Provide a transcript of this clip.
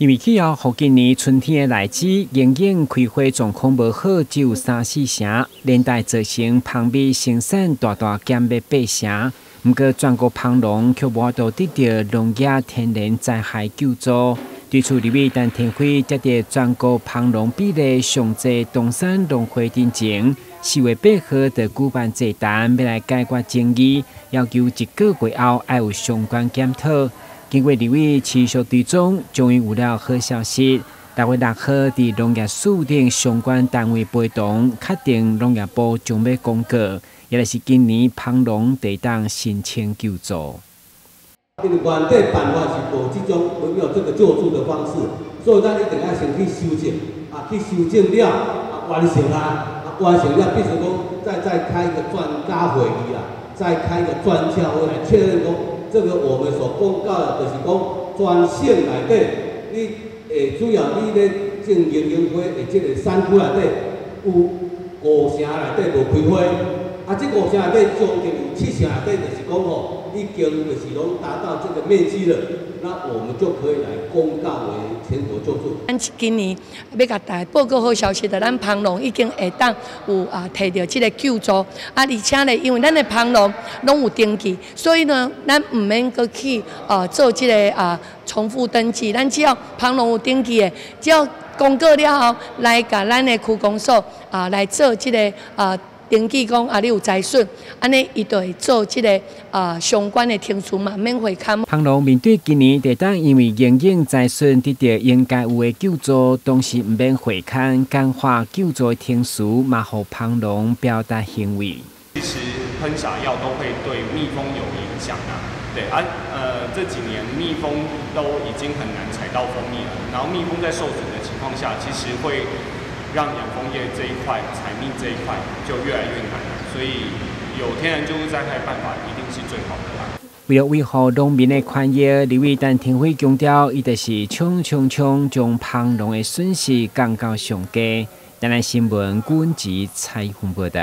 因為氣候予今年春天的荔枝營養開花狀況無好，只有三四成，連帶造成蜂蜜生產大大減欲八成。毋過全國蜂農卻無法度得著農業天然災害救助。對此，立委陳庭輝接著全國蜂農比例上濟東山農會陣前，4月8號就舉辦座談，欲來解決爭議，要求一個月後愛有相關檢討。經過立委持續追蹤，終於有了好消息。6月6號，佇農業署等相關單位陪同，確定農業部將欲公告，也就是今年蜂農會當申請救助。因為原底辦法是無這種沒有這個救助的方式，所以咱一定愛先去修正，啊，去修正了，啊，完成啊，啊，完成了，必須講再開一個專家會議啊，再開一個專家會來確認講，這個我們所公告的，就是講全省內底，你會主要你咧種銀杏花的這個產區內底有五成內底無開花，啊，這五成內底將近有七成內底就是講吼，已經就是攏達到這個面積了，那我們就可以來公告為全國救助。咱今年欲共大家報告好消息，就咱蜂農已經會當有啊提著這個救助，啊，而且咧，因為咱的蜂農攏有登記，所以呢，咱毋免閣去啊做這個啊重複登記，咱只要蜂農有登記的，只要公告了後，來共咱的區公所啊來做這個啊登記講啊，你有災損，按呢伊就會做這個啊相關的程序嘛，免回勘。蜂農面對今年會當因為營養災損得著應該有的救助，同時毋免回勘簡化救助的程序，嘛予蜂農表達欣慰。其實噴灑藥都會對蜜蜂有影響啊，對啊，這幾年蜜蜂都已經很難採到蜂蜜了，然後蜜蜂在受損的情況下，其實會讓養蜂業這一塊、採蜜這一塊就越來越難，所以有天然救助災害辦法一定是最好的啦。為了維護農民的權益，立委陳庭輝強調，伊就是衝衝衝，將蜂農的損失降到上低。台南新聞阮吉采訪報導。